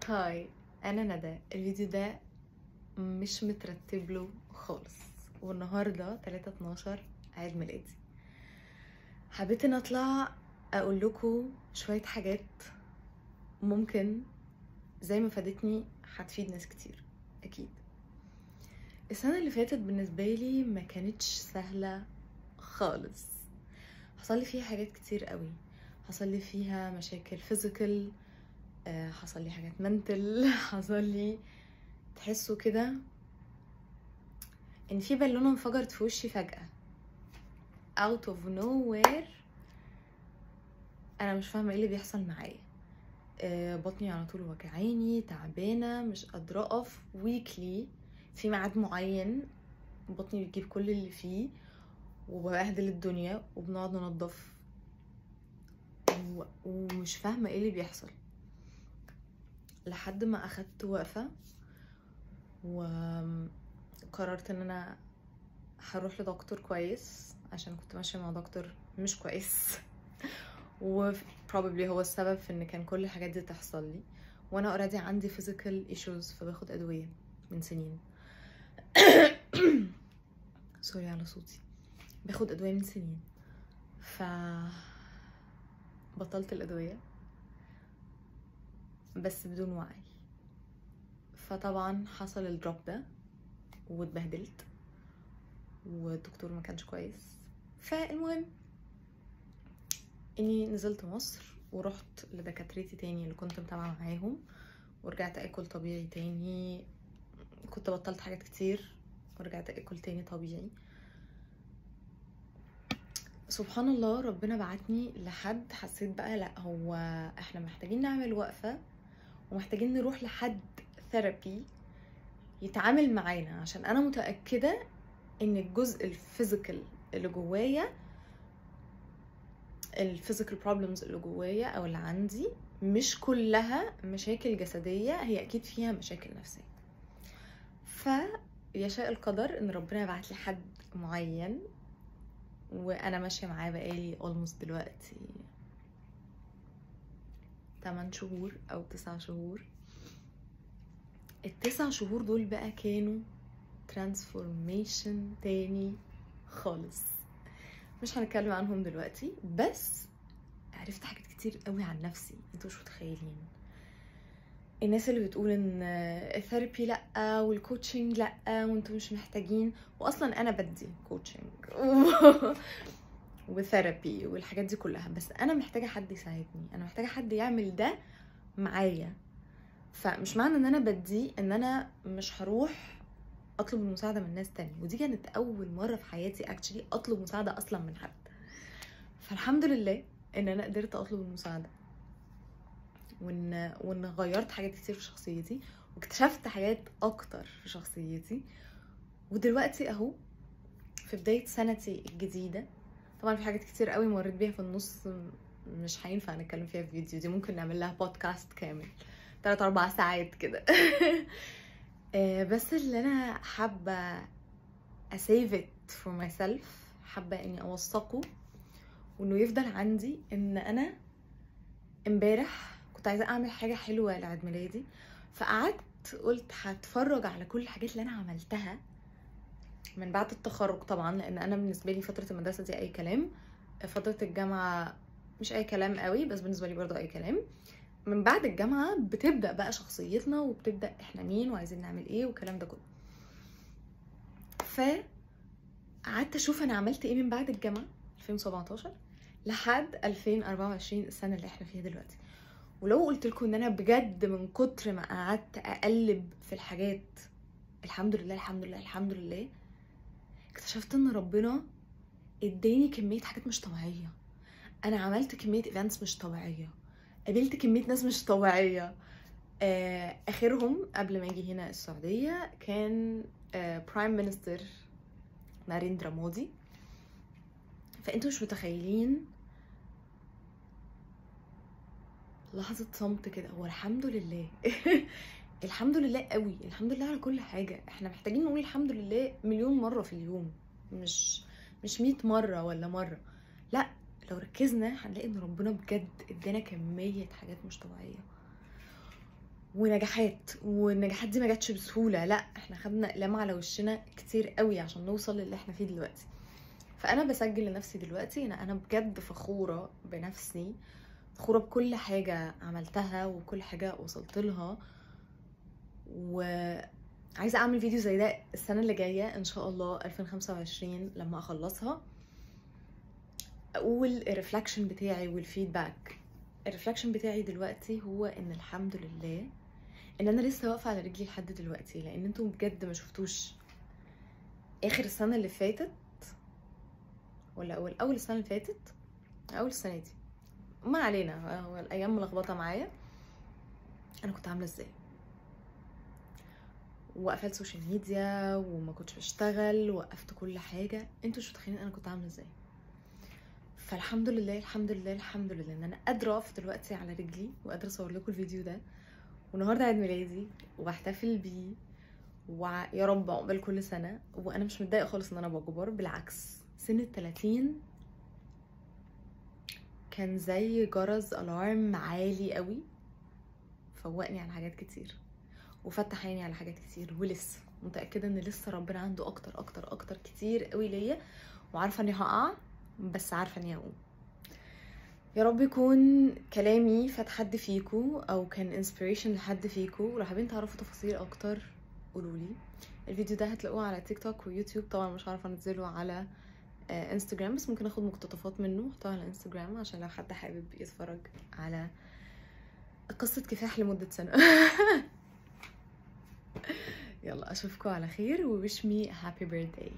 Hi، انا ندى. الفيديو ده مش مترتب له خالص، والنهارده 3/12 عيد ميلادي. حبيت ان اطلع اقول لكم شوية حاجات ممكن زي ما فادتني هتفيد ناس كتير اكيد. السنة اللي فاتت بالنسبة لي ما كانتش سهلة خالص، حصل لي فيها حاجات كتير قوي، حصل لي فيها مشاكل physical، حصل لي حاجات mental، حصل لي تحسوا كده ان في بالونه انفجرت في وشي فجأة out of nowhere. انا مش فاهمه ايه اللي بيحصل معايا، بطني على طول وجعاني، تعبانة، مش قادرة اقف، weekly في ميعاد معين بطني بتجيب كل اللي فيه وببهدل الدنيا وبنقعد ننضف ومش فاهمه ايه اللي بيحصل، لحد ما اخدت وقفه وقررت ان انا هروح لدكتور كويس، عشان كنت ماشية مع دكتور مش كويس و probably هو السبب في ان كان كل الحاجات دي تحصل لي، وانا already عندي physical issues فباخد ادوية من سنين. sorry على صوتي، باخد ادوية من سنين، ف بطلت الادوية بس بدون وعي. فطبعا حصل ال drop ده واتبهدلت والدكتور ما كانش كويس. فالمهم اني نزلت مصر ورحت لدكاترتي تاني اللي كنت متابعه معاهم، ورجعت اكل طبيعي تاني. كنت بطلت حاجات كتير ورجعت اكل تاني طبيعي. سبحان الله ربنا بعتني لحد حسيت بقى لا، هو احنا محتاجين نعمل وقفة ومحتاجين نروح لحد therapy يتعامل معانا، عشان انا متأكدة ان الجزء ال physical اللي جوايا، ال physical problems اللي جوايا او اللي عندي، مش كلها مشاكل جسدية، هي اكيد فيها مشاكل نفسية. فيشاء القدر ان ربنا بعت لي حد معين وانا ماشية معاه بقالي almost دلوقتي 8 شهور او 9 شهور. ال9 شهور دول بقى كانوا transformation تاني خالص، مش هنتكلم عنهم دلوقتي، بس عرفت حاجات كتير قوي عن نفسي انتوا مش متخيلين. الناس اللي بتقول ان ال therapy لا وال coaching لا وانتوا مش محتاجين، واصلا انا بدي coaching و therapy والحاجات دي كلها، بس انا محتاجه حد يساعدني، انا محتاجه حد يعمل ده معايا. فمش معنى ان انا بدي ان انا مش هروح اطلب المساعدة من ناس تانية، ودي كانت اول مرة في حياتي actually اطلب مساعدة اصلا من حد. فالحمد لله ان انا قدرت اطلب المساعدة، وان غيرت حاجات كتير في شخصيتي واكتشفت حاجات اكتر في شخصيتي. ودلوقتي اهو في بداية سنتي الجديدة، طبعا في حاجات كتير قوي مريت بيها في النص مش هينفع نتكلم فيها في فيديو، دي ممكن نعمل لها بودكاست كامل 3-4 ساعات كده. بس اللي انا حابة ا save it for myself، حابة اني اوثقه وانه يفضل عندي، ان انا امبارح كنت عايزه اعمل حاجة حلوة لعيد ميلادي، فقعدت قلت هتفرج على كل الحاجات اللي انا عملتها من بعد التخرج، طبعا لان انا بالنسبة لي فترة المدرسة دي اي كلام، فترة الجامعة مش اي كلام قوي، بس بالنسبة لي برضو اي كلام. من بعد الجامعة بتبدا بقى شخصيتنا وبتبدا احنا مين وعايزين نعمل ايه والكلام ده كله. فقعدت اشوف انا عملت ايه من بعد الجامعة 2017 لحد 2024 السنة اللي احنا فيها دلوقتي. ولو قلت لكم ان انا بجد من كتر ما قعدت اقلب في الحاجات، الحمد لله الحمد لله الحمد لله، اكتشفت ان ربنا اداني كمية حاجات مش طبيعية. انا عملت كمية events مش طبيعية، قابلت كمية ناس مش طبيعية. اخرهم قبل ما اجي هنا السعودية كان Prime Minister ناريندرا مودي. فانتوا مش متخيلين لحظة صمت كده، هو الحمد لله. الحمد لله قوي، الحمد لله على كل حاجة. احنا محتاجين نقول الحمد لله مليون مرة في اليوم، مش 100 مرة ولا مرة، لا. لو ركزنا هنلاقي ان ربنا بجد ادانا كمية حاجات مش طبيعية. ونجاحات، والنجاحات دي ما جاتش بسهولة، لا احنا خدنا اقلام على وشنا كتير قوي عشان نوصل للي احنا فيه دلوقتي. فانا بسجل لنفسي دلوقتي ان انا بجد فخورة بنفسي، فخورة بكل حاجة عملتها وكل حاجة وصلت لها، وعايزه اعمل فيديو زي ده السنة اللي جاية ان شاء الله 2025 لما اخلصها، اقول ال reflection بتاعي وال feedback. ال reflection بتاعي دلوقتي هو ان الحمد لله ان انا لسه واقفة على رجلي لحد دلوقتي، لان انتم بجد ما شفتوش اخر السنة اللي فاتت ولا اول السنة اللي فاتت، اول السنة دي، ما علينا، هو الايام ملخبطة معايا، انا كنت عامله ازاي، وقفلت social media وما كنتش بشتغل، وقفت كل حاجة، انتوا مش متخيلين انا كنت عامله ازاي. فالحمد لله الحمد لله الحمد لله ان انا قادرة اقف دلوقتي على رجلي وقادرة اصور لكم الفيديو ده، والنهارده عيد ميلادي وبحتفل بيه، ويا رب عقبال كل سنة. وانا مش متضايقة خالص ان انا بكبر، بالعكس سن ال30 كان زي جرس alarm عالي قوي، فوقني على حاجات كتير وفتح عيني على حاجات كتير، ولسه متاكدة ان لسه ربنا عنده اكتر اكتر اكتر كتير قوي ليا، وعارفه اني هقع بس عارفه اني هقوم. يا رب يكون كلامي فات حد فيكو او كان inspiration لحد فيكو، ولو حابين تعرفوا تفاصيل اكتر قولولي. الفيديو ده هتلاقوه على تيك توك ويوتيوب، طبعا مش عارفه انزله على انستجرام، بس ممكن اخد مقتطفات منه واحطها على انستجرام عشان لو حد حابب يتفرج على قصة كفاح لمدة سنة. يلا اشوفكم على خير، و wish me happy birthday.